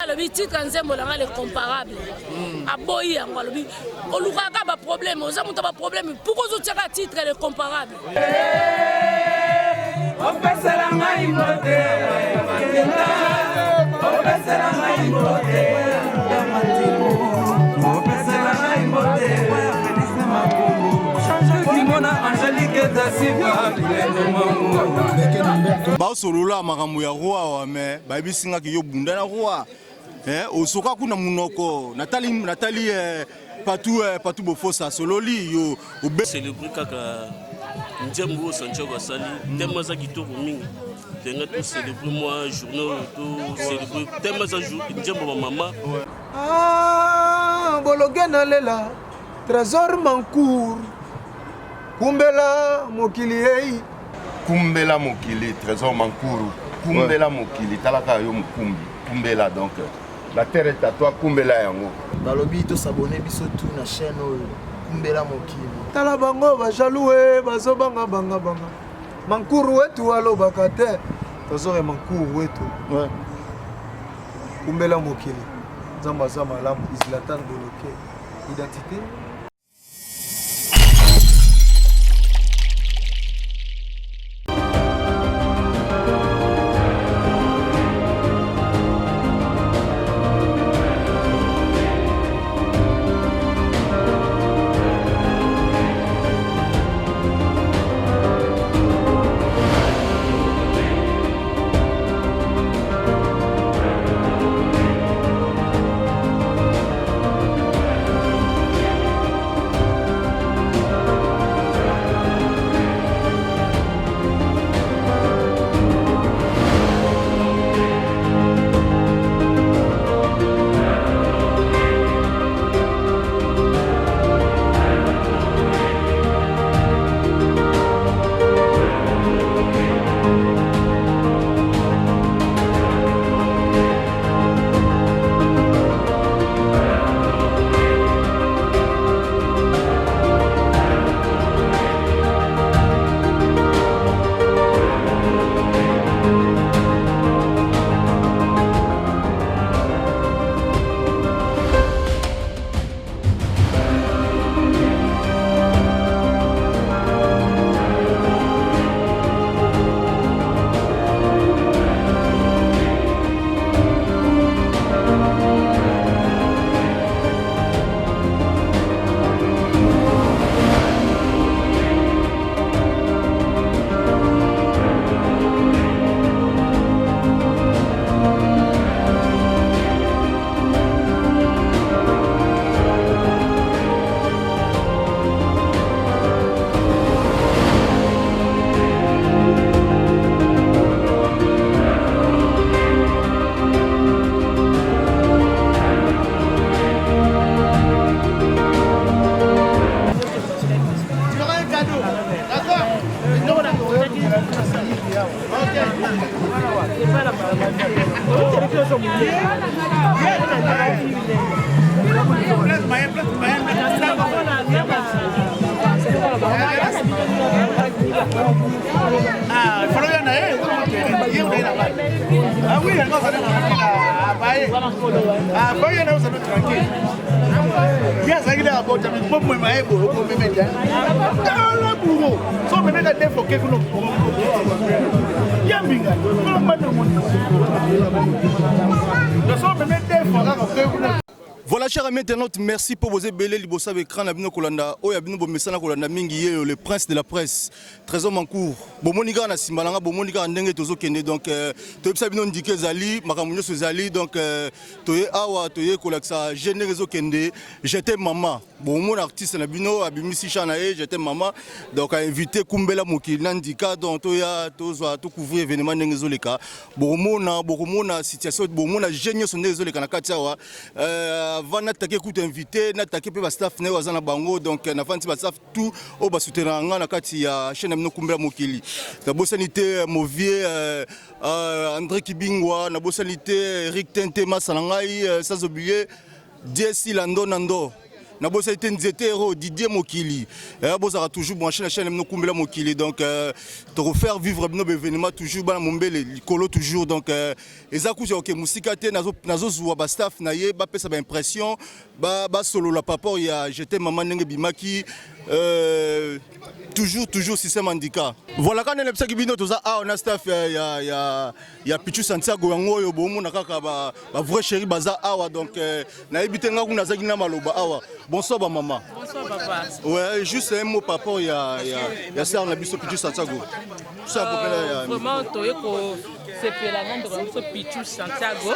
alobi titre ya nzembo na ngai le comparable hmm. Aboyi yango, alobi olukaka ba problème, oza moto ya ba problème, pourquoi ozotiaka titre le comparable? Opesela ngai mbote, opesela ngai mbote, opesela ngai mbote, Simona Angelique da Silva. Baosolola makambo ya roi awa, me bayebisi ngaki yo bunda na roi. Eh, osoka kuna munoko natali natali eh, patu eh, patu bofosa asololi yo obe célébrer kaka nzembo oyo Santiago asali tellement aza kitoko mingi, ndenge to célébrer mwa journée oyo, to célébrer tellement aza nzembo ba mama. Ah, bologe nalela Trésor Mancour, kumbela mokili ei. Kumbela mokili Trésor Mankuru, kumbela mokili, talaka yo mokumbi, kumbela donc la terre est à toi, kumbela yango. Balobi to s'abonner biso tout na chaîne oyo Kumbela mokili. Tala bango ba jaloux e bazo banga banga banga. Mankuru wetu alobaka te. Trésor ya Mankuru wetu. Ouais. Kumbela mokili. Nzambe aza malamu, Zlatan Boloke. Identité. Voilà, chers amis internautes, merci pour vos ebele liboso ya écran na bino kolanda oyo ya bino bomesana kolanda mingi ye le prince de la presse Trésor Mancour. Bomoni kaka na nsima na nga, bomoni kaka ndenge tozokende donc euh, toyebisa bino ndike ezali makambo nyonso ezali donc euh, toye awa toye kolakisa je ndenge ezokende. J'étais mama, bomona artiste na bino abimisi chant na ye j'étais mama, donc a invité Kumbela mokili na ndika, donc toya tozwa to couvrir événement ndenge ezoleka. Bokomona bokomona situation, bomona je nyonso ndenge ezoleka na kati awa. Euh, avant natake kutu invité, natake mpe bastaff na ye aza na bango, donc nafandi bastaff tout oyo basoutenaka nga na kati ya chaîne na bino Kumbela mokili. Nabosani te Movier euh, euh, André Kibingwa, nabosani te Eric Tente masa na ngai, euh, sans oublier Jesse Lando Nando. Nabosani te nzete hero Didier Mokili. Eh, bozalaka toujours branché na chaîne bino kumbela mokili donc euh, toko faire vivre bino événement toujours bana mombele likolo toujours donc euh, eza kutu ya koke mosika te nazozwa ba staff na ye bapesa ba impression basolola par rapport ya jete mama ndenge ebimaki euh, toujours toujours système handicap voilà quand nayebisaki bino toza awa na staff ya, ya, ya, ya Pichu Santiago yango oyo bomona kaka ba, ba vrai chéri baza awa donc euh, nayebi te nga kuna nazalaki na maloba awa bonsoir ba mama bonsoir papa ouais juste un mot par rapport ya ya ya sœur na biso Pichu Santiago ça euh, vraiment toye ko sepela na ndeko na biso Pichu Santiago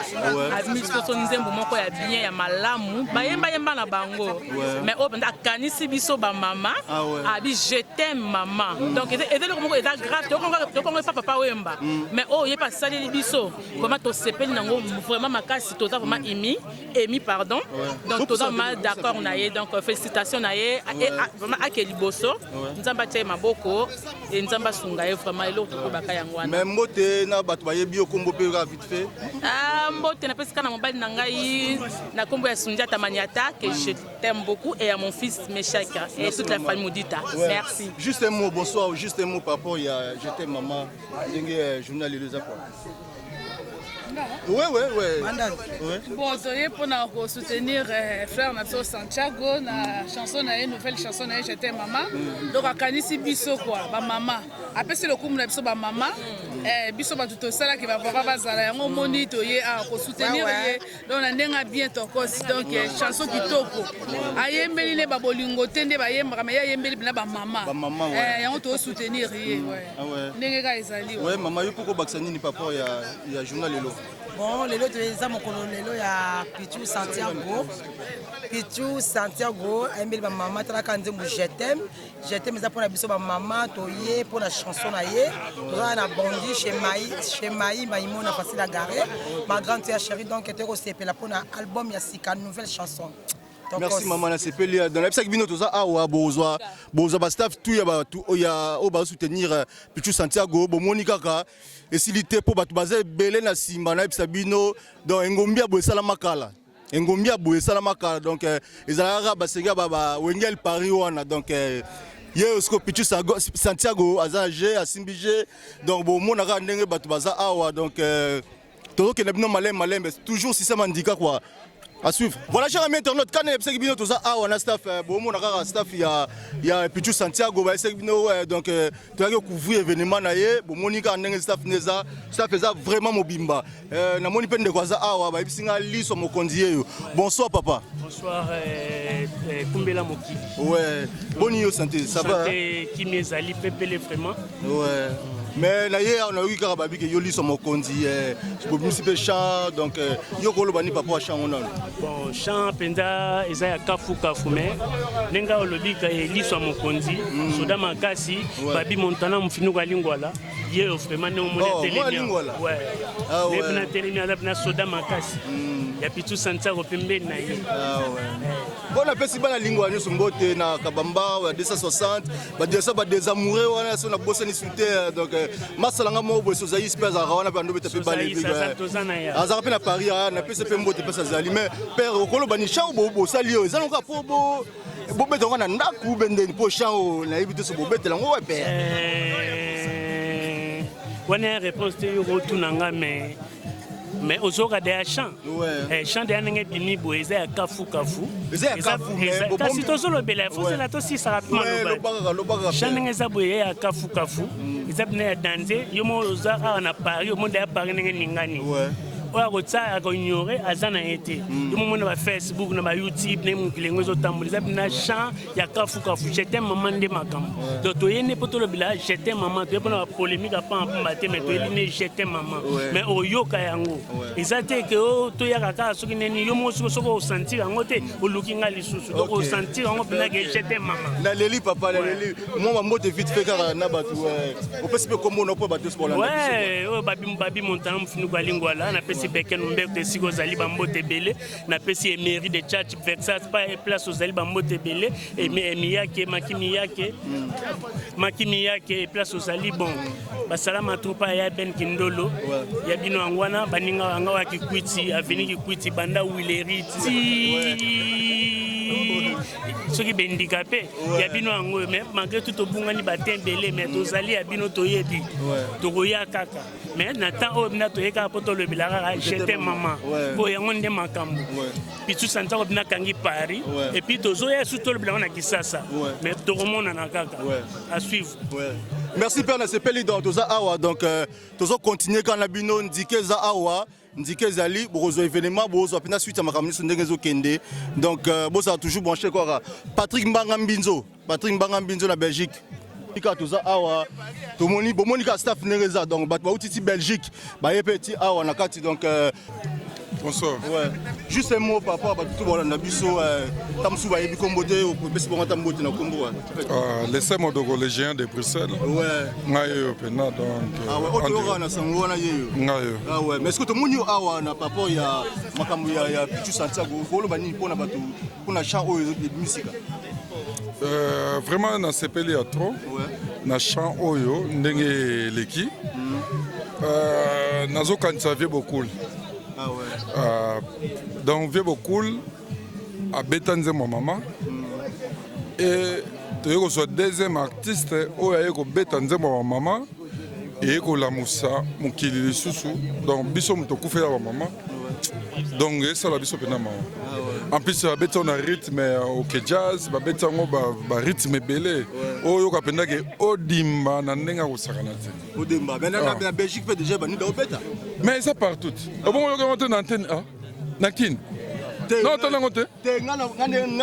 abimisi biso nzembo moko ya bien ya malamu bayemba yemba na bango mais oyo mpenza akanisi biso ba mama ah abi je t'aime maman mm. donc eza eloko moko eza grave toyokango epa papa wemba mm. mais oyo ye mpe asaleli biso vraiment tosepeli nango vraiment makasi toza vraiment mm. émi émi pardon donc toza vraiment d'accord na ye donc euh, félicitation na ye vraiment ake liboso nzambe atia ye maboko e nzambe asunga ye vraiment eloko tokobaka yango wana mais mbote na bato bayebi yo kombo mpe kaka vite fait ah, mbote napesi kaka na mobali na ngai na kombo ya sundiata maniata que je t'aime beaucoup et à mon fils Meshach et toute la famille Moudita. Ouais. Merci. Juste un mot, bonsoir, juste un mot par rapport à Je t'aime maman, ndenge euh, journal eza quoi. Ouais, ouais, ouais. ouais. Bon, toye mpona kosoutenir euh, frère na biso Santiago na chanson na ye nouvelle chanson na ye Je t'aime maman. Mm. Donc akanisi biso quoi, ba mama. Apesi lokumu na biso ba mama. Mm. Eh, biso bato tosalaki ba papa bazala yango omoni toye awa kosoutenir ye donc na ndenge ya bien tokos donc eh, chanson kitoko ayembeli nde babolingo te nde bayembaka mais ye ayembeli mpena bamama eh, yango tosoutenir ye mm. ah ndenge kaka ezali ouais, mama yo mpo kobakisa nini par rapport ya, ya journal lelo bon lelo eza mokolo lelo ya pichu santiago pichu santiago ayembeli bamama talaka nzembo je t'aime Je t'aime eza pona biso ba mama toye pona chanson na ye toza na bondi chez Mai chez Mai Maimona facile à garer ma grande sœur chérie donc toye kosepela pona album ya sika nouvelle chanson Merci maman na sepeli dans la bisaki bino toza awa bozwa bozwa ba staff tout ya ba tout ya oyo ba soutenir euh, Pichu Santiago bomoni kaka esili te po bato baza ebele na simba na yebisa bino donc engombi ya boye esalama kala engombi ya boye esalama kala donc euh, ezalaka kaka basenga ba wengel paris wana donc euh, ye osiko pichu santiago aza na je asimbi je donc bomona kaka ndenge bato baza awa donc euh, tozokende bino malembe malembe toujours système andika quoi à suivre. Voilà, chers amis internautes, quand on bino toza awa na staff, bomona kaka staff ya ya Pichu Santiago ba bino donc toyaki couvrir événement na ye, bomoni kaka ndenge staff neza, staff eza vraiment mobimba. Euh, namoni mpe ndeko aza awa bayebisi nga liso mokonzi yeyo bonsoir papa bonsoir euh, euh, kumbela mokili ouais boni yo santé ça va santé kimi ezali pepele vraiment ouais mais na ye awa nayoki kaka babike yo liso mokonzi eh, bobimisi mpe champ donc eh, yo koloba ni papa wa champ ngo nano bon champ mpenza eza ya kafukafu mais ndenge olobi liso ya mokonzi mm. soda makasi babi montana mofinuku alingwala ye oyo vraiment ndenge omoni oh, atelemi ah nde mpena atelemi aza mpena soda makasi hmm. ya pitu santiago pembeni na ye ah mpo napesi bana lingwala nyonso mbote na kabamba ya 260 badesa badesamoure wana so nabosani su te eh, donc eh, masala nga moko boye sozai mpe azalaka wana mpe andobeta mpe bale azalaka mpe na paris ah, napesi mpe mbote mpesi azali mais père okoloba ni chao bosali oyo eza lokola mpo bobeta yango na ndako bendeni mpo champ oyo nayebi te so bobetela yango wapi eh, wana ya réponse te yo kotuna nga mais mais ozoyoka deya champ eh, champ deya ndenge ebimi boye eza ya kafu kafu kasi tozolobela fozela tosisaka mpe maloba champ ndenge eza boye ya kafu kafu mm. eza mpena ya danze yo moko oza awa na paris omoni deya paris ndenge eningani oyo akotia akoignore aza na ye te mm. yo momona ba facebook na ba youtube na mokili yango ezotambola eza mpena champ ya kafukafu je t'aime mama nde makambo donc toye nde mpo tolobela je t'aime mama toye mpona bapolémique apamba pamba te mais toyebi nde je t'aime mama mais oyoka yango eza te ke oh, toyaka kaka soki neni yo moko soki osentir yango te oluki nga lisusu donc osentir yango mpenza ke je t'aime mama naleli papa naleli mwa bambote vite fait kaka na bato opesi mpe kombo na mpo bato nyonso bolanda oyo babi babi montana mofinuku alingwala napesi beken mbekto esika ozali bambote ebele napesi emery de church vexas pa place ozali bambote ebele miyake maki miyake maki miyake place ozali bon basalama troupa ya ben kindolo ya bino yango wana baninga yanga ya kikwiti aveni kikwiti banda wileri ti. Soki soki bahandicapé ya bino yango oyo, mais malgré tout tobungani batin ebele, mais tozali ya bino, toyebi tokoya kaka. Mais na temps oyo bina toye kaka mpo tolobela kaka "Je t'aime mama", po yango nde makambo. Pichu Santiago bina akangi Paris et puis tozoya su tolobela yango na Kisasa, mais tokomonana kaka, à suivre. Merci père, nasepeli. Donc toza awa, donc tozocontinue kaka na bino. Ndike eza awa, ndike ezali, bokozwa événement, bokozwa mpenza suite ya makambo nyonso ndenge ezokende. Donc bozala toujours branché kaka. Patrick Mbanga Mbinzo, Patrick Mbanga Mbinzo na Belgique. Kaka toza awa, tomoni, bomoni kaka staff ndenge eza. Donc bato bauti ti Belgique, baye mpe ti awa na kati. Donc Bonsoir. Ouais. Juste un mot par rapport à bato to bolanda biso, ta mosusu bayebi kombo te, opesi bango ata mbote na kombo. Laissez Modoko, le géant de Bruxelles. Ngai oyo pena donc. Ah ouais, oyo toyoka na sango wana ye yo. Ngai oyo. Ah ouais, mais est-ce que tomoni yo awa na par rapport ya makambo ya Pichu Santiago, koloba nini mpona bato, mpona chant oyo ebimisika? Vraiment nasepeli ya trop na chant oyo ndenge eleki. Nazokanisa vieux Bokul. Ah ouais. Donc vieux Bokul abeta nzembo ya mama e toye kozwa deuxième artiste oyo aye kobeta nzembo ya bamama, eye kolamusa mokili lisusu. Donc biso moto okufela bamama, donc esala biso mpena mawa. En plus babeti yango na rythme ya OK Jazz, babeti yango barythme ebele oyo oyoka mpenza ke odimba na ndenge akosakana te. Odemba, mais na Belgique mpe déjà banida obeta. Mais eza partout. Obongo oyoka yango te na antenne, ah na Kine non, otala yango te. Te, nga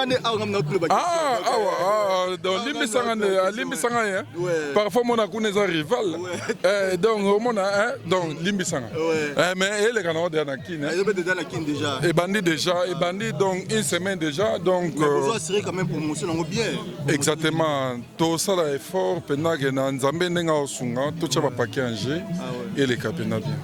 nde awa nga na Ah, awa, ah, donc limbisanga nde, alimbisanga ye. Parfois omona kuna eza rival. Donc omona, hein, donc limbisanga. Mais eleka nango deja na Kine, hein. Ezobeta déjà na Kine déjà. Ebandi déjà, ebandi donc une semaine déjà, donc Mais bozo assurer quand même promotion nango bien. Exactement, tosala effort mpenza ke na Nzambe ndenge aosunga, totya bapaquet en jeu, eleka mpenza bien.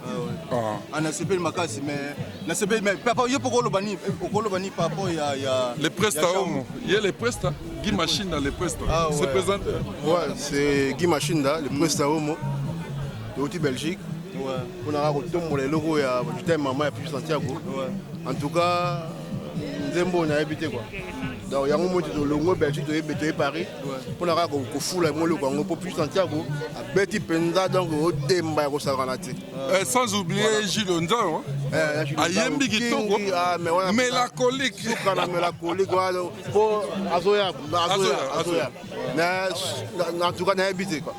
Ah. Ah, nasepeli makasi, mais nasepeli, mais papa, yo mpo okoloba nini, okoloba nini par rapport ya Le Presta ya Homo, ye le Presta, Guy Machinda, le Presta. Ah ouais. Se présente. Ouais, c'est Guy Machinda, le Presta Homo, de Belgique. Mpona kaka kotombola eloko ya "Je t'aime mama" ya Pichu Santiago. En tout cas nzembo oyo nayebi te quoi. Donc yango moi tolongo Belgique, toyebi toye Paris mpona kaka kofula mo eloko yango, mpo Pichu Santiago abeti mpenza, donc odemba ya kosakana te. Sans oublier Gilles Nzao, ayembi kitoko, mélancolique. Suka na mélancolique wana, mpo azoya, azoya, azoya. En tout cas nayebi te quoi,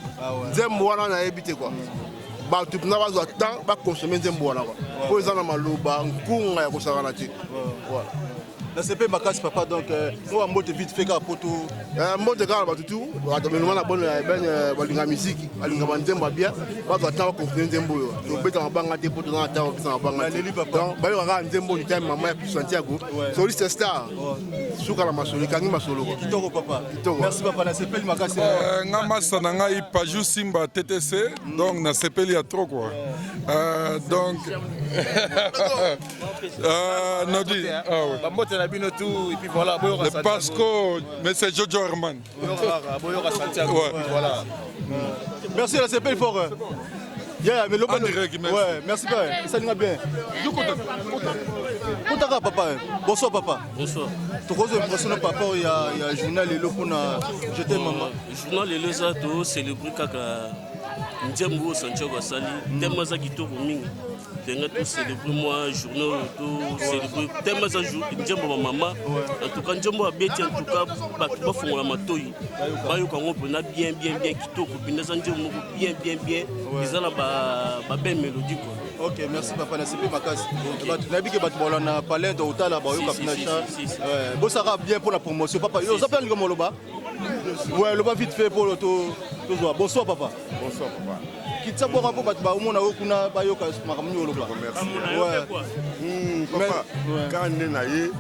nzembo wana nayebi te quoi. Bato mpena bazwa temps baconsommer nzembo wana quoi, mpo eza na maloba nkunga ya kosakana te. Voilà. Nasepeli makasi papa. Donc mo bambote vite fait kaka po to Mbote kaka na bato tu, bato meloma na bone bene, balinga misiki, balinga banzembo ya bien, bazwa temps bacontinue nzembo oyo. Tobeta mabanga te mpo toza na temps kopesa mabanga te. Donc bayoka kaka nzembo oyo, "Je t'aime mama" ya Pichu Santiago, soliste star, suka na masolo, ekangi masolo. Kitoko papa. Kitoko. Merci papa, nasepeli makasi. Nga masa na ngai Paju Simba TTC, donc nasepeli ya trop quoi. Donc Nodi, ah ouais. Bambote na bino tout et puis voilà, boyoka. Le Pasco, mais c'est Jojo Herman. Boyoka, boyoka Santiago. Ouais. Et puis voilà. Merci, nasepeli fort. Yeah, mais En direct, merci. Ouais, merci père. Ça bien. Kotaka papa. Bonsoir papa. Bonsoir. Tokozwa impression na papa oyo ya journal lelo mpona "Je t'aime mama". Journal lelo eza tocélébrer kaka nzembo oyo Santiago asali. Thème aza kitoko mingi ndenge tocélébrer mwa journée oyo, tocélébrer thème aza nzembo bamama. En tout cas nzembo abeti, en tout cas bato bafongola matoi, bayoka yango mpena bien, bien, bien, kitoko mpenza. Eza nzembo moko bien, bien, bien, eza na babelle mélodie quoi. Ok, merci papa, nasepeli makasi. Bato nayebi ke bato balanda palin to otala bayoka Si, mpena si, cha. si, si, si. Bosaka bien mpona promotion. Papa, yo oza mpe alinga moloba. Ouais, loba vite fait mpo tozwa. Bonsoir papa. Bonsoir papa. Kitisa bwaka mpo bato baomona yo kuna, bayoka makambo nini oloba. Merci. Papa, kaka nde na ye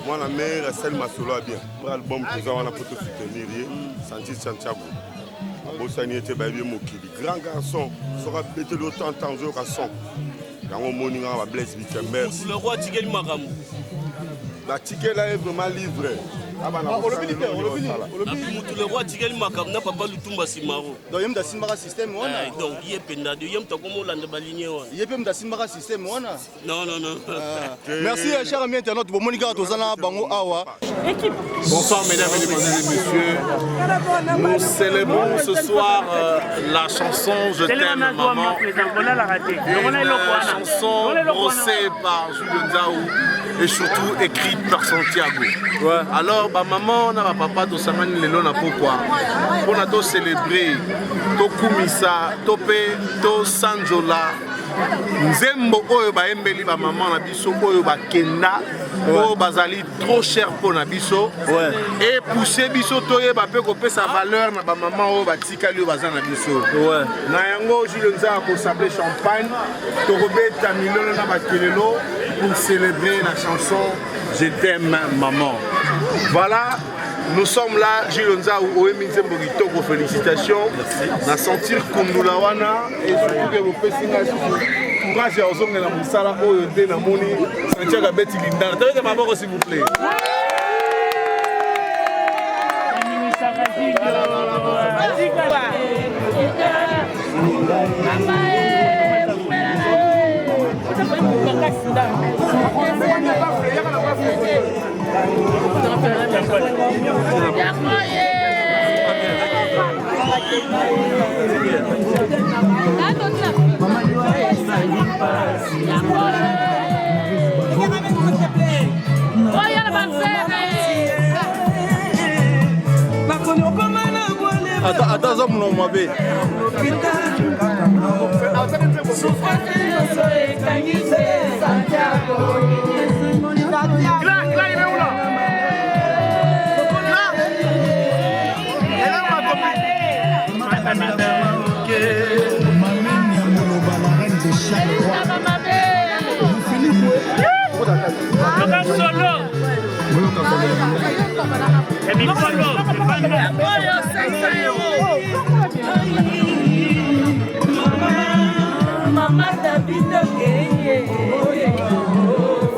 mwana mare asali masolo ya bien. Après album, toza wana mpo tosoutenir ye. Santi Santiago abosani ye te, bayebi ye mokili, grand garçon. Soki abeteli yo tantan, ozoyoka son yango. Omoni ngaka bablaise Bitember. Le roi atikeli makambo. Batikela ye vraiment livre. Mutu le roi atikali makambo na papa Lutumba Simaro. Donc ye mutu asimbaka système wana. Eh, donc ye mpenza ye mutu akoma olanda baligne wana. Ye mpe mutu asimbaka système wana. Non, non, non. Ah. Merci cher ami internaute, bomoni kaka toza na bango awa. Bonsoir mesdames, mesdemoiselles et messieurs. Nous célébrons ce soir la chanson Je t'aime maman. Une chanson brossée par Julio Nzaou et surtout écrite par Santiago. Ouais. Alors ba maman na ba papa tosangani lelo na pokwa mpona to célébrer, tokumisa, to mpe tosanjola nzembo oyo bayembeli bamama na biso oyo bakenda, oyo bazali trop cher mpo na biso, epousse biso toyeba mpe kopesa valeur na bamama oyo batikali, oyo baza na biso. Na yango Jules Nza akosable champagne, tokobeta milolo na bakelelo pour célébrer la chanson Je t'aime maman. Voilà, nous sommes là. Jules Nzaou, oyembi nzembo kitoko, félicitations. Na sentir kundula wana et surtout que bopesi ngai susu courage ya ozongela mosala oyo nde namoni Santiago abeti lindana. Tobeta maboko s'il vous plaît. Ata aza monoko mabe. Yoka solo ya mikolo. Oyo 500 euros. Mama Tabita Kenge.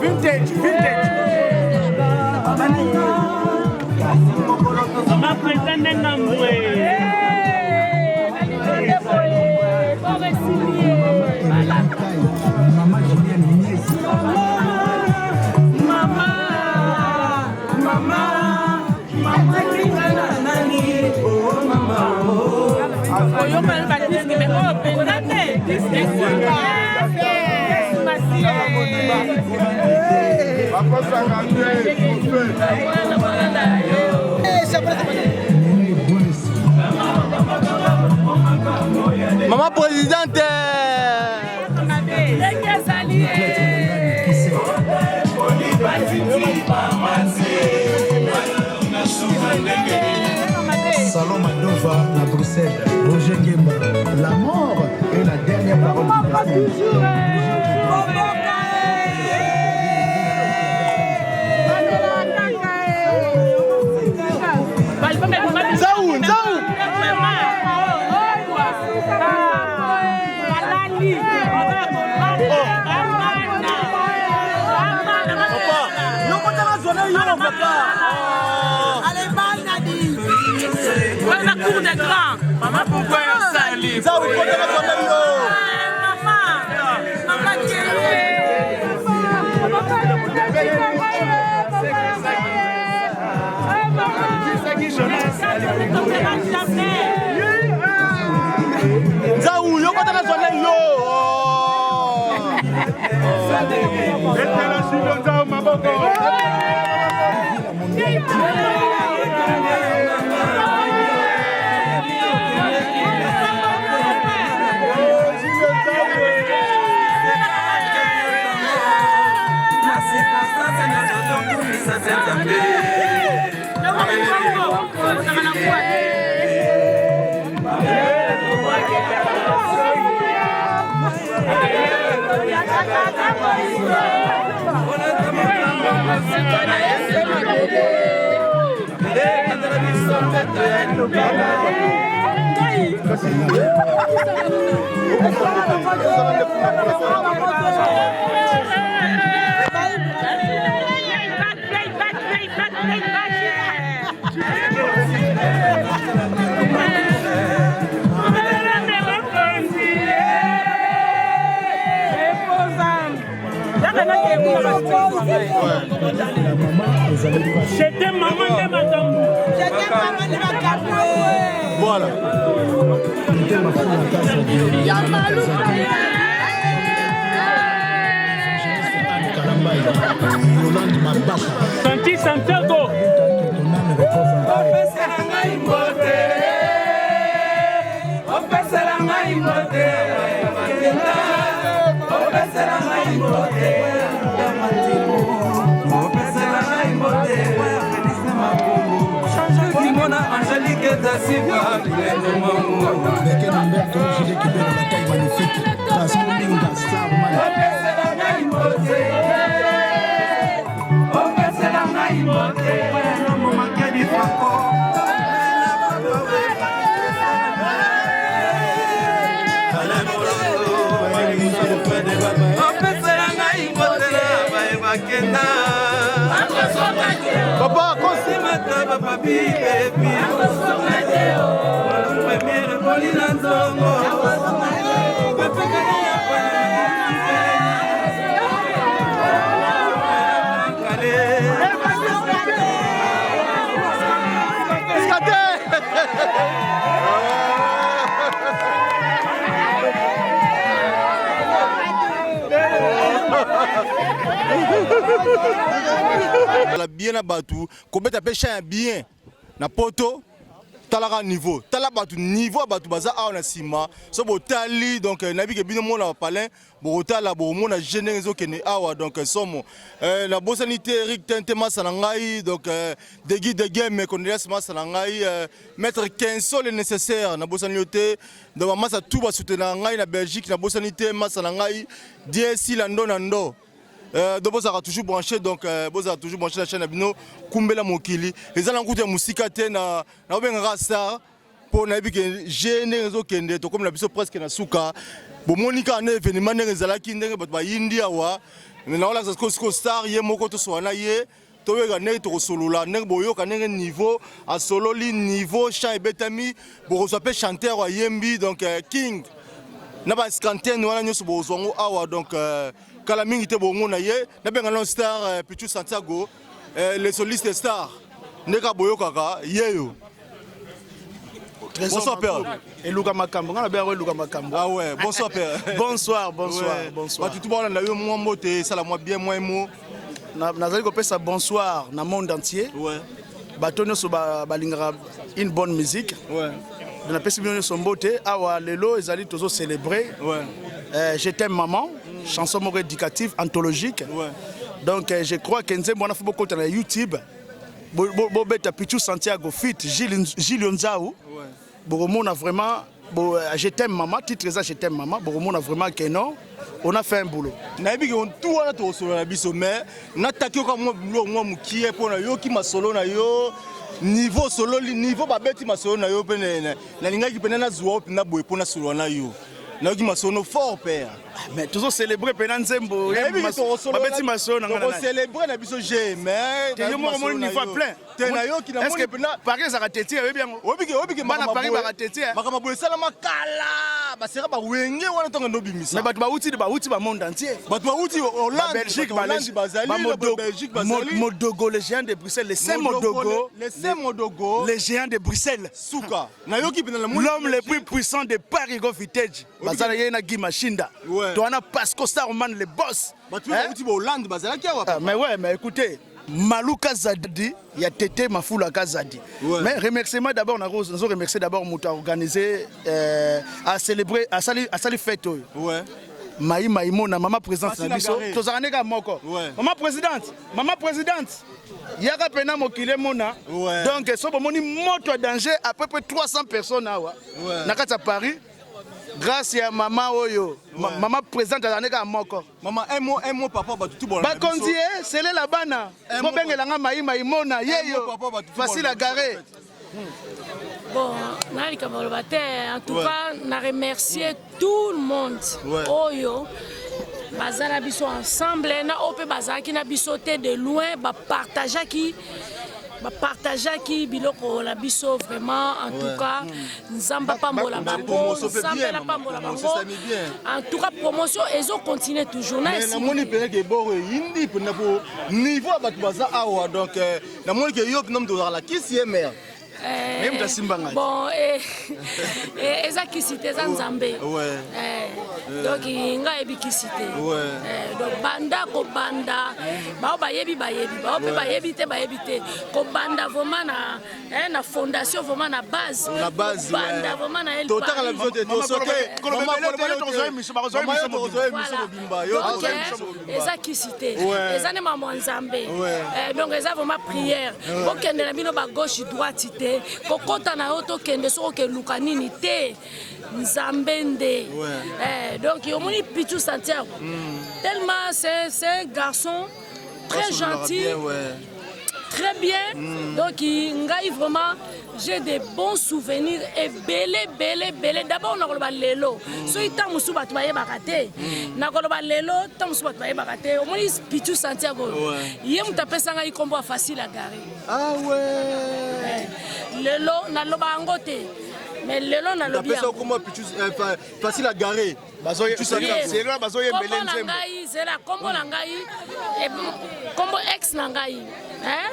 Vintage, vintage. Mama président ndenga mbwe. Mama Julienne Niesi. Mama, mama, mama lingana nani? Oh mama, oh. Oyoka na badisque, mais oyo mpenza te disque esimba. Yesu Masiya. Mama présidente. Ndenge ezali. Salon Madova na Bruxelles, Roger Ngemba. La mort est la dernière parole du destin. Nzau, Nzau. Wana cour de grand. Mama, pourquoi osali? Nzau, kotala zwana yo. Mama, mama Kenge. Nzau, yo kotala zwana yo. Etela Julio Nzau maboko. J'étais maman nde makambo. J'étais maman nde makambo. Voilà. Santi Santiago. Opesela ngai mbote. Opesela ngai mbote. Opesela ngai mbote. Opesela ngai mbote. Simona Angélique da Silva Opesela ngai mbote. Opesela ngai mbote. Opesela ngai mbote na baye bakenda Papa kosimata bapapi bebi premiere poli na nzongo bapekana ya la bien na bato kobeta mpe champ ya bien na poto talaka niveau tala bato niveau ya bato baza awa na nsima so botali donc eh, nayebi ke bino mona bapalin bokotala bokomona je ndenge ezokende awa donc eh, somo eh, nabosani te erik tente masa na ngai donc eh, degi degeme cornelias masa na ngai eh, maître kenso le nécessaire nabosani yo te donc bamasa tout basoutenaka ngai na belgique nabosani te masa na ngai diesila ndo na ndo Euh, donc bozalaka toujours branché donc euh, bozala toujours branché na chaîne na bino kumbela mokili eza na nkutu ya mosika te na naobengaka star mpo nayebi ke je ndenge ezokende tokomi na biso presque na suka bomoni kaka na événement ndenge ezalaki ndenge bato bayindi awa naolakisa sikoyo sikoyo star ye moko tosola na ye toyoka ndenge tokosolola ndenge boyoka ndenge niveau asololi niveau chant ebetami bokozwa mpe chanteur ayembi donc euh, king na bascantene wana nyonso bokozwa yango awa donc euh, kala mingi te bongo na ye nabenga no star euh, pichu santiago euh, le soliste star nde kaka boyokaka yeyo Bonsoir père. Eluka makambo, nga na benga eluka makambo. Ah ouais, bonsoir père. bonsoir, bonsoir, ouais. bonsoir. Batu tout balanda yo mwa mbote, sala mwa bien mwa emo. Nazali kopesa bonsoir na monde entier. Ouais. Bato nyonso balingaka une bonne musique. Ouais. napesi bino nyonso mbote awa lelo ezali tozo célébrer ouais. euh, je t'aime maman mm. chanson moko éducative anthologique ouais. donc euh, je crois que nzembo wana fo bokota na youtube bobeta pichu santiago fit gilio nzau ouais. bokomona vraiment bo, euh, je t'aime maman titre eza je t'aime maman bokomona vraiment que non on a fait un boulot nayebi ke tu wana tokosolola na biso mais nataki yoka mwa biloko mwa mokie mpo nayoki masolo na yo niveau osololi niveau babeti masolo na yo mpe nalingaki mpena nazwa yo mpenza boye mpo nasolola na yo nayoki masolo fort père ah, mais tozo célébrer mpena nzembo babeti masolo na ngai na biso je mais yo moko omoni niveau plein te nayoki namoni mpena paris ezalaka teti oyebi yango oyebiki oyebiki bana paris baka teti makambo boye esalama kala basera bawenge wana ntango ndo bimisa mais bato bauti bauti ba monde entier bato bauti Hollande Belgique Hollande bazali Belgique bazali Modogo le géant de Bruxelles le Saint Modogo le Saint Modogo le géant de Bruxelles suka nayoki mpena l'homme le plus puissant de Paris go Vintage bazala ye na Guy Machinda to wana Pasco Sarman le boss bato bauti ba Hollande bazalaki awa mais ouais mais écoutez Malou Kazadi, il y a Tété Mafoula Kazadi. Ouais. Mais remerciement d'abord, nous avons remercié d'abord Mouta organisé, euh, à célébrer, à sali, à sali fête. Ouais. Maï Maïmona, maman présidente na biso, tozalaka kaka moko. Ouais. Maman présidente, maman présidente. Yaka pena mokili mona. Ouais. Donc so bomoni moto ya danger à peu près 300 personnes awa. Ouais. Na kati ya Paris. Grâce ya mama oyo, ouais. maman présidente azalaka kaka moko. Mama, un mot, un mot, papa, bato tout bon. Bakonzi eh, selela bana. Bobengela nga mayi mayi mona yeyo. Facile à garer. Bon, na likambo loba te, en tout cas, na remercier tout le monde. Ouais. Oyo baza na biso ensemble na oyo mpe bazalaki na biso te de loin bapartageaki. Bapartageaki biloko na biso vraiment en tout cas Nzambe apambola bango, Nzambe apambola bango. En tout cas promotion ezo continuer toujours na namoni mpenza ke boro eyindi mpenza po niveau ya bato baza awa donc euh, namoni ke yo mpenza moto ozalaka kisi ye mare Eh, bon eh, eh, eza kisi te eza nzambe donc ngai ayebi kisi te donc banda kobanda bao bayebi bayebi bao mpe bayebi te bayebi te kobanda vraiment na Eh, na fondation vraiment na base na base banda vraiment na El totaka biso te tosote eza kisi te eza nde mamwa nzambe eh, donc eza vraiment prière bokende na bino ba gauche droite te kokota na yo tokende soki okeluka nini te nzambe nde eh, donc omoni pichu santiago hmm. tellement c'est un garçon très gentil bien, ouais. très bien mm. donc ngai vraiment j'ai des bons souvenirs ebele ebele ebele d'abord nakoloba lelo mm. soki ntango mosusu bato bayebaka te mm. nakoloba lelo ntango mosusu bato bayebaka te omoni pitu santiago ouais. ye moto apesa ngai nkombo ya facile à gare ah ouais. lelo naloba yango te mais lelo nalobi yango euh, facile à garer bazoyembele nzembo ngai zela kombo na ngai kombo ex na ngai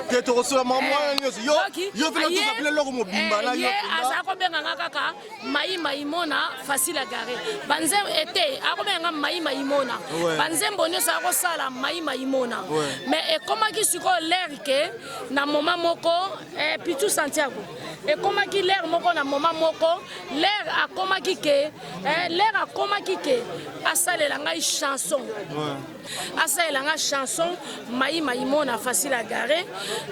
te tokosola makambo wana nyonso yo yo mpe tozapela eloko mobimba na yo aza kobenga nga kaka mai mai mona facile à garer banzembo ete akobenga nga mai mai mona banzembo nyonso akosala mai mai mona mais ekomaki sikoyo l'air ke na moment moko eh, pichu santiago ekomaki l'air moko na moment moko l'air akomaki ke eh, l'air akomaki ke asalela ngai chanson ouais. asalela ngai chanson mai maimona facile à garer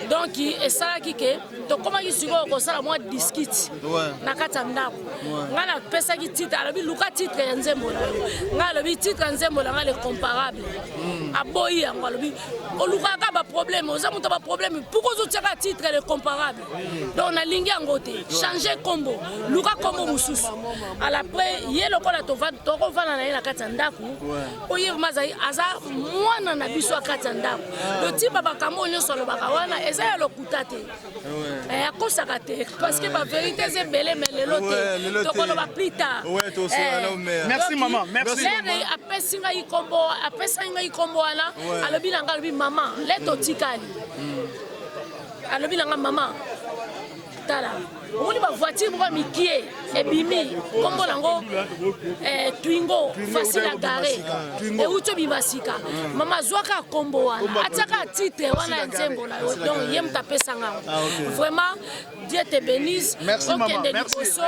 donc esalaki ke tokomaki sikoyo kosala mwa diskite ouais. na kati ya ndako ouais. ngai napesaki titre alobi luka titre ya nzembo na yo ngai alobi titre ya nzembo na ngai le comparable mm. aboyi yango alobi olukaka baproblème oza moto ya baproblème pourkoi ozotiaka titre le comparable donc nalingi yango te change kombo luka kombo mosusu alaprès ye lokola tokovanda na ye na kati ya ndako oyo ye vraimen azali aza mwana na biso ya kati ya ndako lotimba makambo oyo nyonso alobaka wana eza ya lokuta te eh, akosaka te parce que baverité eza ebele mais lelo te tokoloba plus tard eh, merci maman merci apesi ngai kombo apesaki ngai kombo wana alobi na ngai alobi mama le totikali mm. Alobi na nga mama tala omoni ba voiture moko ya mikie ebimi nkombo nango eh, twingo facile à gare euti obima sika mm. mama azwaka nkombo wana atiaka titre wana ya nzembo na yo donc ye moto apesanga yango ah, vraiment dieu te bénisse okende liboso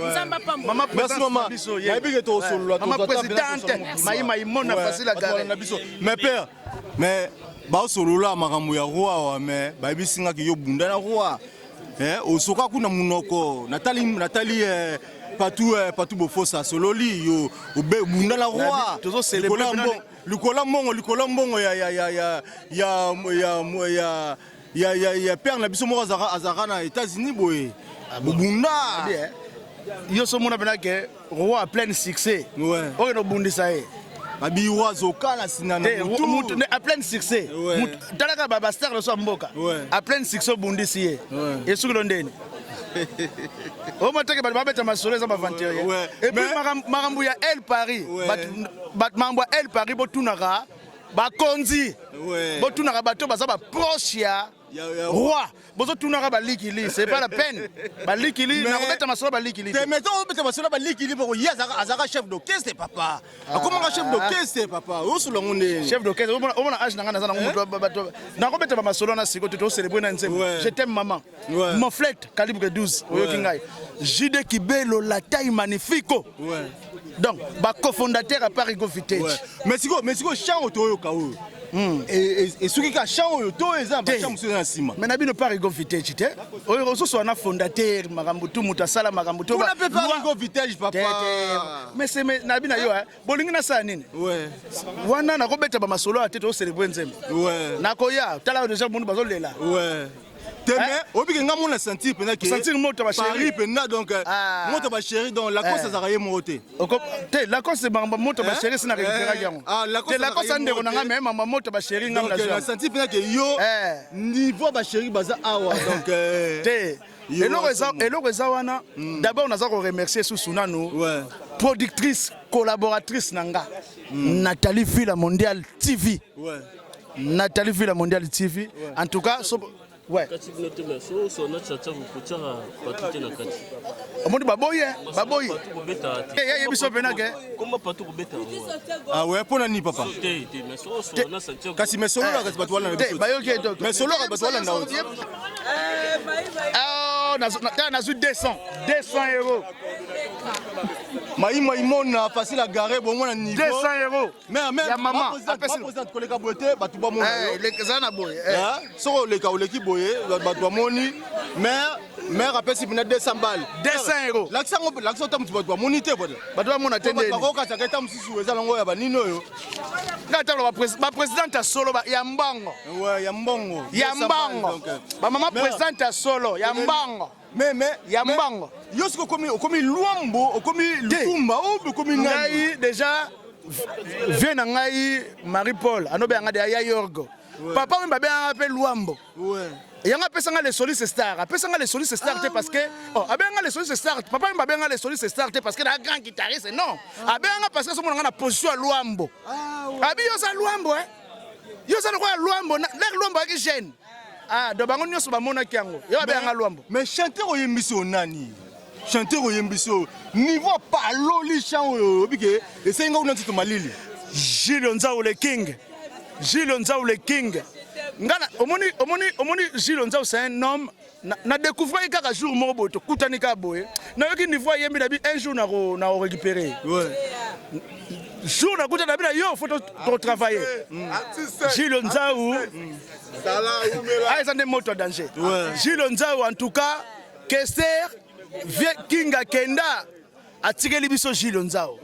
nzambe apambola merci mama nayebi ke tosolola mama présidente mayi maimona facile à gare na biso mais père mais baosolola makambo ya roi awa mais bayebisi nga ke yo bunda na roi eh, osoka kuna munoko natali natali eh, patu eh, patu bofosa asololi yo obunda na roi likola mbongo likola mbongo ya ya ya ya ya ya ya ya ya ya père na biso moko azalaka azalaka na États-Unis boye ah bobunda eh. yo so mona pena ke roi a plein succès oyo nobundisa ye babi roi azokala singa na mutu a plein succès talaka ba star nyonso ya mboka a plein succès obundisi ye esuki lo ndeni omateke bato babeta masolo eza baventurier et puis makambo ya el paris makambo ya el paris botunaka bakonzi botunaka bato baza baproche ya roi bozotunaka balikili c'est pas la peine balikili nakobeta masolo balikili te mais obeta masolo balikili poko ye azalaka chef d'orchestre papa ah. akomaka chef d'orchestre papa osolo yango nde chef d'orchestre omona age na ngai naza nango moto bato nakobeta bamasolo wana sikoyo te tocelebre na nzembo je t'aime maman moflete calibre 12 oyoki ngai jide kibelo la taille magnifico donc bacofondateur ya paris go vintage mais sikoyo mais sikoyo chant oyo toyoka oyo hmm. esuki kaka chant oyo to eza na bachant mosusu eza na nsima mais na bino paris go vintage te oyo ozosola na fondateur makambo tu moto asala makambo to kuna mpe paris go vintage papa mais c'est na bino yo bolingi nasala nini wana nakobeta bamasolo ya te tocelebre nzembo nakoya tala deja mono bazolela. Te mais obike nga mona sentir mpenza ke Sentir moto ba chéri. Paris mpenza donc moto ba chéri donc Lacoste azalaka ye moko te. Te Lacoste makambo moto ba chéri sina récupéraki yango. Ah Lacoste Te Lacoste andeko na nga mais makambo moto ba chéri nga Donc na na sentir mpenza ke yo niveau ba chéri baza awa donc te eloko eza eloko eza wana d'abord naza ko remercier susu nanu productrice collaboratrice na nga Nathalie Villa Mondial TV. Nathalie Villa Mondial TV. En tout cas, so, ouais. Kati bino te mais so so na chacha kotiaka bato te na kati. Omoni baboyi eh, baboyi. Kobeta te. Eh, ya yebiso pena ke. Komba pato kobeta yango. Ah ouais, pona nini papa? Te te mais so so na Santiago. Kasi mais solo kasi bato wana na biso. Te bayoki ye to. Mais solo bato wana na Ah, tala nazwi 200 200 euros. Maïma imona facile à garer bon mona niveau 200 euros. Mais mais ya mama apesi président koleka boye te bato bamona yo. Eh, eza na boye. Soki oleka oleki boye bato bamoni mais maire apesi mpena 200 balles 200 euros. Lakisa yango lakisa ata motu bato bamoni te boye. Bato bamona te ndeni. Bakokataka ata mosusu eza nango ya banini oyo. Nga talo ba présidente ya solo ya mbongo. Ouais, ya mbongo. Ya mbongo. Ba mama présidente ya solo ya mbongo. Mais mais ya mbongo. Yo soki okomi okomi Luambo, okomi Lutumba, okomi nani? Ngai déjà vieux na ngai Marie Paul anobe yanga de ya Yorgo. Papa oyo babengaka mpe Luambo. Yango apesanga le soliste star, apesanga le soliste star te parce que oh abenganga le soliste star, papa oyo babenganga le soliste star te parce que na grand guitariste non. Abenganga parce que somona nga na position ya Luambo. Abi yo za Luambo eh. Yo za lokola Luambo, l'air Luambo ayaki jeune. Ah, donc bango nyonso bamonaki yango. Yo babenganga Luambo. Mais chanteur oyembisi oyo nani? Chanteur oyembisi oyo niveau apaloli chant oyo oyebi ke esengi nga kuna nzoto malili. Gilles Nzau le King. Gilles Nzau le King. Nga na omoni omoni omoni Gilles Nzau c'est un homme na, na découvrir kaka jour moko boye tokutani kaka boye nayoki niveau ayembi na bi un jour na ko na récupérer. Ouais. Jour nakuta na bi na yo faut to travailler. Gilles Nzau. Ah eza nde moto ya danger. Gilles Nzau en tout cas Kester vieux King akenda atikeli biso Gilles Nzau.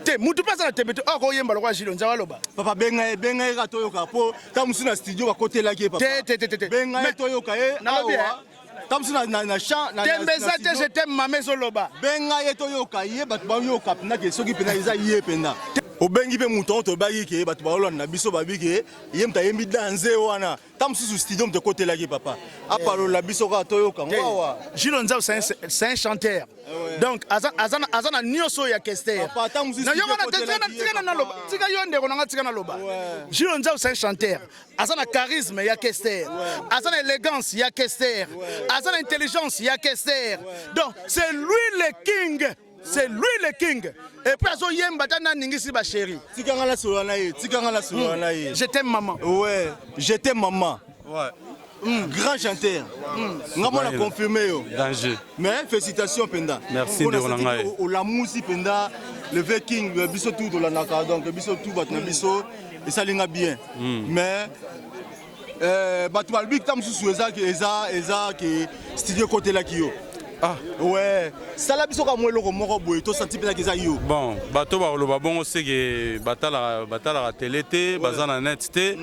Te mutu mpe aza na tembe te oyo akoyemba lokola Gilles Nzau aloba. Papa benga ye benga ye kaka toyoka po ntango mosusu na studio bakotelaki ye papa. Te te te te te. Benga ye toyoka ye Nalobi awa. Ntango mosusu na na na chant na Tembe eza te je t'aime mama ezoloba. Benga ye toyoka ye bato bayoka mpenza ke soki mpenza eza ye mpenza. Obengi mpe moto yango tobaki ke bato baolanda biso babi ke ye moto ayembi danze wana. Ntango mosusu studio moto ekotelaki papa. Apalola biso kaka toyoka ngo awa. Gilles Nzau c'est un, c'est un chanteur. Donc aza aza aza na nyonso ya Kester. Papa ntango mosusu Na yo wana tika tika na loba. Tika yo ndeko na nga tika na loba. Gilles Nzau c'est un chanteur. Aza na charisme ya Kester. Aza na élégance ya Kester. Aza na intelligence ya Kester. Donc c'est lui le king. C'est lui le king. Et puis azo yemba ta na ningisi ba chérie. Tika nga nasolola na ye, tika nga nasolola na ye. Je t'aime maman. Ouais, je t'aime maman. Ouais. Grand chanteur. Nga mona confirmé yo. Danger. Mais félicitations Penda. Merci ndeko na ngai. Olamusi Penda, le vrai king biso tout tolandaka donc biso tout bato na biso esali nga bien. Mais bato balobi ntango mosusu eza eza eza ke studio ekotelaki yo. Ah. Ouais, sala biso ka mwa eloko moko boye tosanti mpenzaki eza yo. Bon, bato bakoloba bongo seke batalaka batalaka tele te, baza na net te.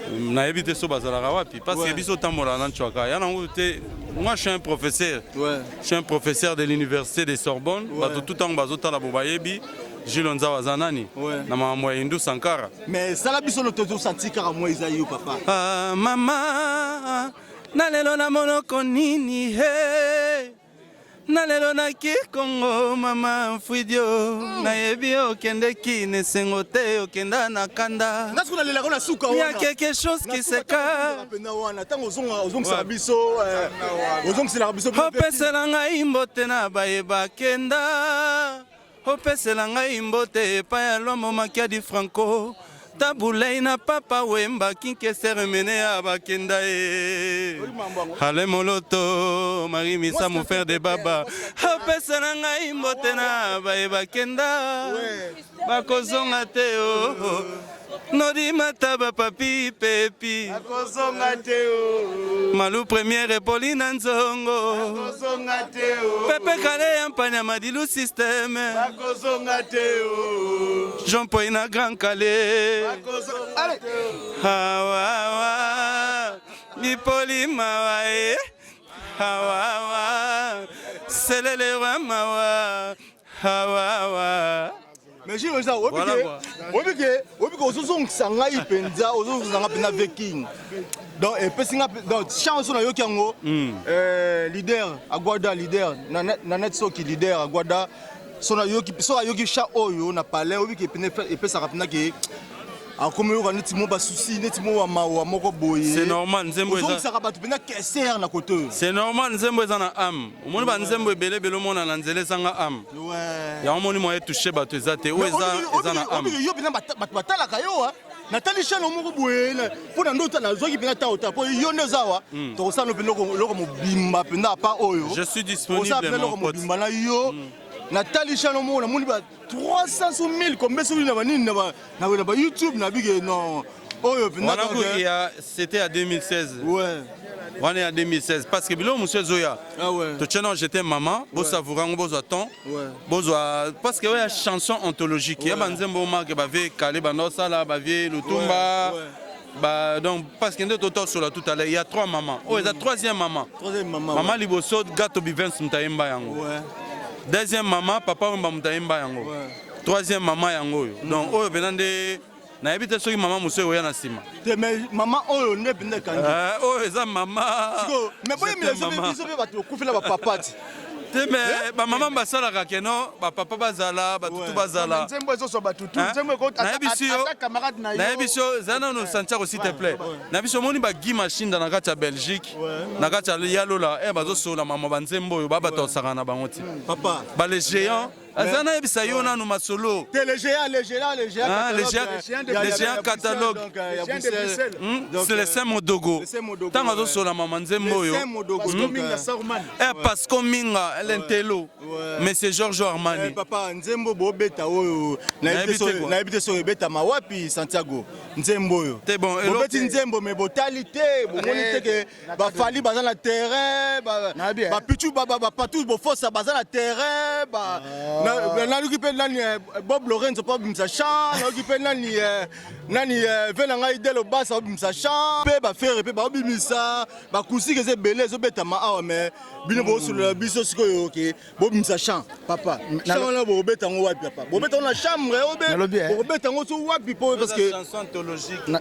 Nayebi te so bazalaka wapi parce que biso otambolaka na Nchwaka ya nango te. Moi je suis un professeur. Je suis un professeur de l'université de Sorbonne. Bato tout ntango bazotala bo bayebi Jules Nzau aza nani na makambo ya Hindu Sankara. Mais sala biso lo tosanti kaka mwa eza yo papa. Ah, mama na lelo na monoko nini he na lelo naki Kongo mama mfuidio nayebi okendeki na esengo te okenda na kanda. Nga soki nalelaka na suka Il y a quelque chose qui se cache. Penda wana ntango ozongisaka biso ozongiselaka biso opesela ngai mbote na baye bakenda opesela ngai mbote epai ya Lwambo Makiadi Franco Tabulei na Papa Wemba Kinkesere mene ya bakenda ye Ale Moloto Marie Misa mon frère de baba opesela ngai mbote na baye bakenda bakozonga te o Nodi Mataba papi pepi Bakozonga te o Malu première Paulina Nzongo Bakozonga te o Pepe Kale ya Mpanya Madilu système Bakozonga te o Jean Paul na Grand Calais Bakozonga te o Awa awa. Bipoli mawa e awawa selelewa mawa awawa Mais Gilles Roger, oyebi ke oyebi ke ozozongisa ngai mpenza ozozongisa ngai mpenza viking donc epesi ngai donc chance oyo nayoki yango hmm. euh, leader agwada leader na net soki leader agwada so nayoki so ayoki chat oyo na palais oyebi ke epesaka mpenza ke akomi yoka neti mo basusi neti mo mawa moko boye c'est normal nzembo eza ozongisaka bato mpenza keser na kote oyo c'est normal nzembo eza na ame omoni banzembo ebele ebele omona na nzela ezanga ame yango omoni moye touche bato eza te oyo eza na ame yo mpenza bato batalaka yo natali chaine moko boye mpo na ndoto nazwaki mpenza ntango ta mpo yo nde oza awa hmm. tokosala mpenza eloko mobimba mpenza apa oyo je suis disponible eloko mobimba na yo hmm. natali chaine moko namoni ba 300 so 1000 combien soki na banini na ba youtube na bike non oyo mpenza c'était à 2016 ouais wana ya 2016 parce que biloko mosusu ezoya ah ouais. totye nao jete mama bosavoura yango bozwa temps bozwa parce que oyo ya chanson anthologique ya banzembo omake bavie kale banda osala bavie lutumba Ba, donc parce que nde totosola tout à l'heure il y a trois mamans oyo eza troisième maman mama liboso gato bivens moto ayemba yango deuxième mama papa wemba moto ayemba yango troisième mama yango oyo donc oyo mpenza nde nayebi te soki mama mosusu ekoya na nsima te mais mama oyo nde mpenza ekangi eh, oyo eza mama mais boyemela biso mpe bato okufela bapapa ti te me eh? bamama basalaka keno bapapa bazala batutu bazala nzembo ezoswa batutu nzembo nayebisi yo nayebisi yo eza nano santiago s'il te plaît na biso omoni bagi mashinda na kati ya belgique na kati ya lola e bazosola mama banzembo oyo babato osakana na bango ti bale géant aza nayebisa yo nanu masolo te le géant le géant le géant ah, le géant le géant catalogue hmm? c'est le saint modogo ntango azosola mama nzembo oyo hmm? eh, pasco minga lentelo monsieur georges armani eh, papa nzembo bobeta oyo nayebi te soki ebetama wapi santiago nzembo oyo bobeti nzembo me botali te bomoni te ke bafali baza na terrain bapichu bapatou bofosa baza na terrain ah. nayoki mpe nani eh, bob lorenzo mpo abimisa champ nayoki mpe nani eh, nani eh, ve na ngai delo basa obimisa champ mpe bafere mpe baobimisa bakusike eza ebele ezobetama awa mais bino bosolola biso sikoyo ke bobimisa champ papa champ wana bokobeta yango wapi papa bobeta yango na chambre eh, bokobeta yango so wapi po parce que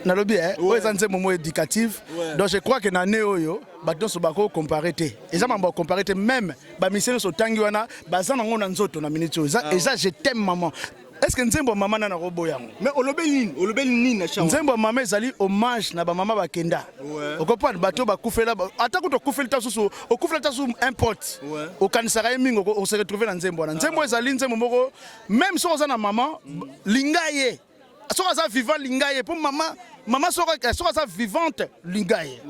nalobi eh, oyo eza nzembo moko éducative donc je crois que na année oyo bato nyonso bako compare te eza mambo ya compare te même bamisien nyonso otangi wana baza nango na nzoto na minute oyo eza ah je t'aime maman Est-ce que nzembo ya mama nani akoboya yango? Mais olobeli nini? Olobeli nini na chant? Nzembo ya mama ezali hommage na ba mama bakenda. Ouais. Okoprendre bato bakufela ata kutu okufeli ta susu okufela ta susu un pote. Ouais. Okanisaka ye mingi oko se retrouver na nzembo wana. Nzembo ezali nzembo moko même soki oza na mama linga ye. Soki aza vivant linga ye po mama mama soki soki aza vivante linga ye.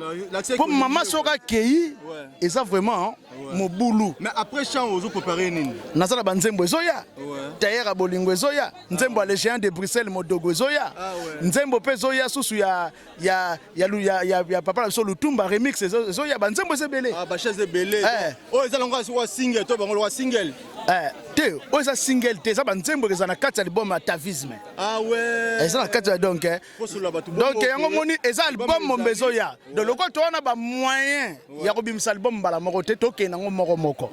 Po mama soki akei eza vraiment mobulu. Mais après chant ozo préparer nini? Naza na banzembo ezoya. Tailleur ya bolingo ezoya. Nzembo ya le géant de Bruxelles Modogo ezoya. Ah nzembo pe ezoya susu ya ya ya ya, ya, ya papa na biso Lutumba remix ezoya ba nzembo eza ebele. Ah ba chaise ebele. Eh. Oyo eza longo wa single to bango wa single. Eh, te oyo eza single te eza banzembo eza na kati ya album ya Tavisme. Ah ouais. Eza na kati ya donc eh. Donc yango moni eza album mombe ezoya. Donc lokola toza na ba moyen ya kobimisa album mbala moko te tokende yango moko moko.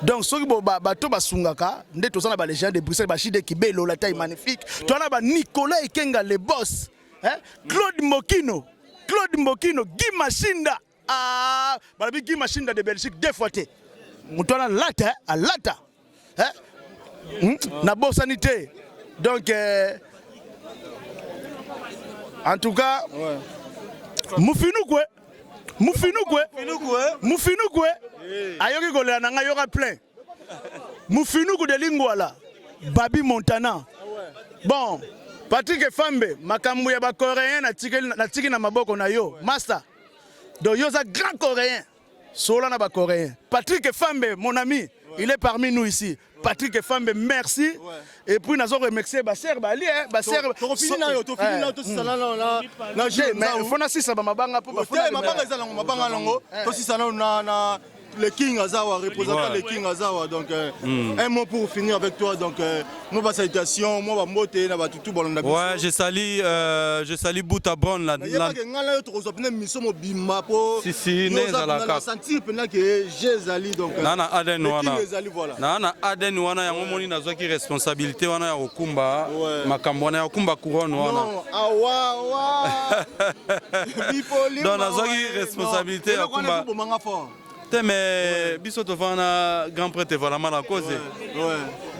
Donc soki bato basungaka nde toza na ba legende de Bruxelles ba Jide Kibelo la taille magnifique. Toza na ba Nicolas Ekenga le boss. Hein? Claude Mbokino, Claude Mbokino, Guy Mashinda. Ah, balobi Guy Mashinda de Belgique deux fois te. Moto wana alata, alata. Hein? Hmm? Nabosani te. Donc euh, en tout cas, ouais. Mufinukwe, Mufinukwe, Mufinukwe, ayoki kolela na ngai yoka plein. Mufinuku de Lingwala, Babi Montana. Bon, Patrick Efambe, makambo ya ba coréen natiki na maboko na yo, master. Donc yo oza grand coréen. Sola na ba coréen. Patrick Efambe, mon ami, il est parmi nous ici. Patrick Efambe, merci. Et puis nazo remercier ba sœur ba li hein, ba sœur. Tofini na yo, tofini na yo, tosisa na na na Mais faut na sisa ba mabanga po ba mabanga eza nango, mabanga nango. Tosisa na na na. le King Azawa, représentant le King Azawa. Donc, un mot pour finir avec toi. Donc, moi, ma salutation, moi, ma mbote, na batutu, bolanda. Ouais, je salue Bouta Brown. La, nga na yo tokozwa mpena mission mobimba po Si, si, nde ezalaka. Sentir mpena ke je ezali donc Na na ADN le wana. King ezali, voilà. Na ADN wana, yango moni nazwaki responsabilité wana ya kokumba makambo wana, ya kokumba couronne wana. Non, awa awa bipoli. Donc, nazwaki responsabilité ya kumba. Bomanga fort. Te, mais biso tovanda na grand prêtre Evalama na cause,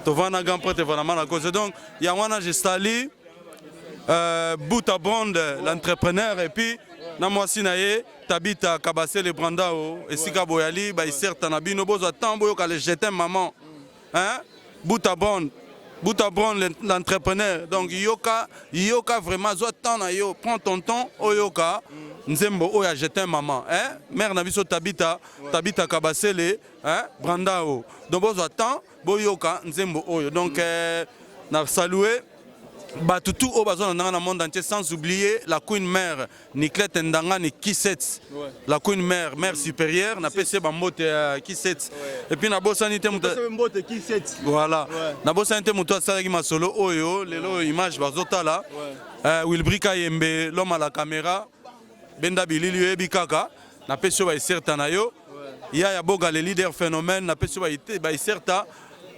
tovanda na grand prêtre Evalama na cause. Donc yango wana je salue Bouta Bond, l'entrepreneur, et puis na mwasi na ye Tabita Kabasele Brandao. Esika boyali baiserta na bino, bozwa temps boyoka le Je t'aime maman, hein? Bouta Bond, Bouta Bond l'entrepreneur. Donc yoka, yoka vraiment, zwa temps na yo, prends ton temps, oyoka nzembo oyo ya Je t'aime maman, hein? Mère na biso Tabita, Tabita Kabasele, hein? Brandao. Donc bozwa temps boyoka nzembo oyo. Donc na saluer bato tout oyo bazwa na ndanga na monde entier, sans oublier la queen mère Niclette Ndangani Kiset, la queen mère, mère supérieure. Napesi ye bambote ya Kiset. Et puis nabosani te moto Mbote Kiset. Voilà, nabosani te moto asalaki masolo oyo lelo oyo image bazotala, Wilbrika Yembe, l'homme à la caméra, benda bilili oyebi kaka. Napesi yo baiserta na yo ya ya boga, le leader phénomène. Napesi yo baiserta,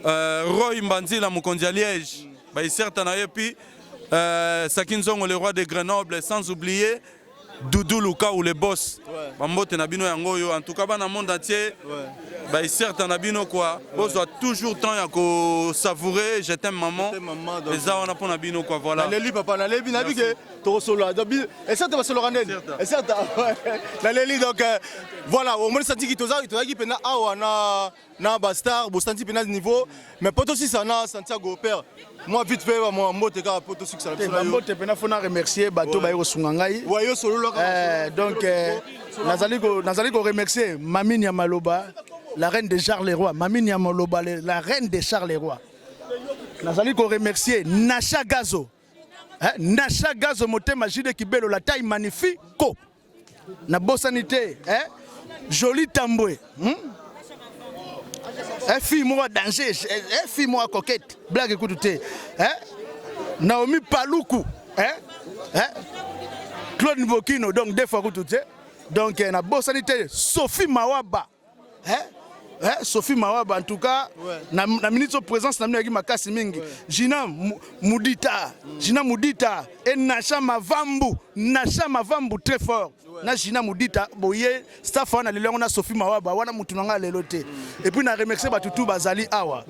Roy Mbanzila, mokonzi ya Liège, baiserta na yo. Puis Saki Nzongo, le roi de Grenoble, sans oublier Doudou Luka ou le boss. Bambote na bino yango oyo. En tout cas, bana monde entier, baiserta na bino quoi. Bozwa toujours temps ya kosavourer Je t'aime maman. Eza wana mpo na bino quoi, voilà. Naleli papa, nalebi, nayebi ke tokosolola. Donc eserte basololaka ndeni eserte, naleli. Donc voilà, omoni santiki tozalaki mpena awa na bastar, bosanti mpena niveau. Mais po tosisa na Santiago, père, moi vite fait mwa mbote kaka po tosukisa na biso na yo. Bambote mpena, fo na remercier bato baye kosunga ngai. Ouais, yo sololaka. Donc nazali koremercier Mamini ya Maloba, la reine de Charleroi. Mamini ya Maloba, la reine de Charleroi. Nazali koremercier Nasha Gazo, hein, Nasha Gazo Motema Jide Kibelo, la taille magnifique. Nabosani te, hein? Joli Tambwe, Fille moko danger, fille moko coquette, blague ekutu te, hein? Naomi Paluku, hein? Hein? Claude Bokino, donc deux fois kutu te. Donc nabosani te Sophie Mawaba, hein? Hein, Sophie Mawaba, en tout cas, na minute so présence na bino yaki makasi mingi. Gina Mudita, Gina Mudita et Nasha Mavambu, Nasha Mavambu très fort. Na Gina Mudita boye staff wana lelo yango na Sophie Mawaba wana mutu na nga lelo te. Et puis na remercier bato tout bazali awa.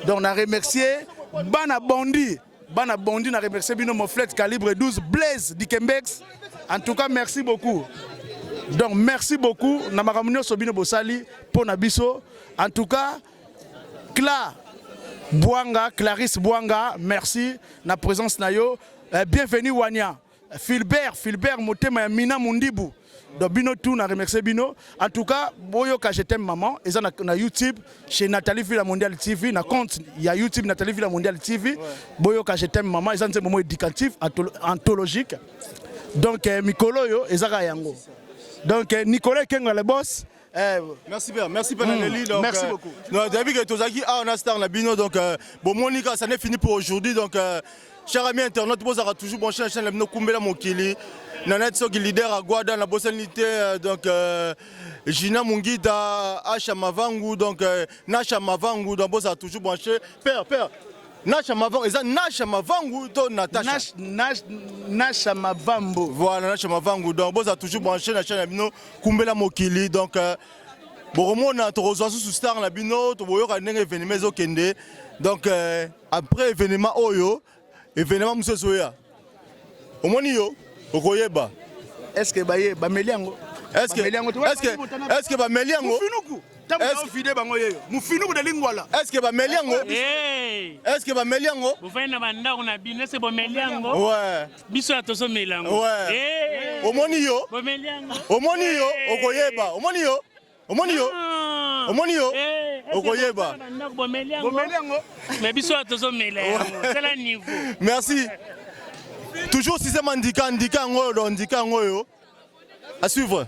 Donc na remercier bana Bondi, bana Bondi, na remercier bino, Moflet calibre 12, Blaise Dikembex. En tout cas, merci beaucoup. Donc merci beaucoup na makambo nyonso bino bosali mpo na biso. En tout cas, Cla Bwanga, Clarisse Bwanga, merci na présence na yo. Bienvenue Wania. Philbert, Philbert Motema ya Mina Mundibu. Donc bino tout na remercier bino. En tout cas, boyoka Je t'aime maman, eza na YouTube chez Nathalie Villa Mondial TV, na compte ya YouTube Nathalie Villa Mondial TV. Boyoka Je t'aime maman, eza nzembo moko éducatif, anthologique. Donc mikolo oyo ezaka yango. Donc Nicolas Kenga le boss. Merci père, merci père Nelly. Donc, merci beaucoup. Non, David que tozaki ah on a star na bino. Donc bon, Monica, ça n'est fini pour aujourd'hui. Donc chers amis internautes, bozaka toujours bon chaîne chaîne bino Kumbela Mokili. Nanette Soki leader à Guada na bosanité donc Gina Mungita, Asha Mavangu, donc Nasha Mavangu, donc bozaka toujours branché. Père, père Nasha Mavangu, eza Nasha Mavangu to Natasha? Nash, Nash, Nasha Mavambo. Voilà, Nasha Mavangu. Donc boza toujours branché na chaîne na bino Kumbela Mokili. Donc bokomona tokozwa susu star na bino, toboyoka ndenge événement ezokende. Donc après événement oyo, événement mosusu ezoya. Omoni yo okoyeba. Est ce que baye bameli yango? Est ce que bameli yango? Mufinuku vide bango yeyo, mufinuku de Lingwala. Est ce que bameli yango? Est ce que bameli yango? Bofai na bandako na bino ese bomeli yango? Ouais. Biso ya tozomela yango. Ouais. Omoni yo? Bomeli yango? Omoni yo okoyeba. Omoni yo? Omoni yo? Omoni yo? Okoyeba. Bomeli yango? Mais biso ya tozomela yango, tala niveau. Merci. Toujours système ndika ndika yango oyo, donc ndika yango oyo. À suivre.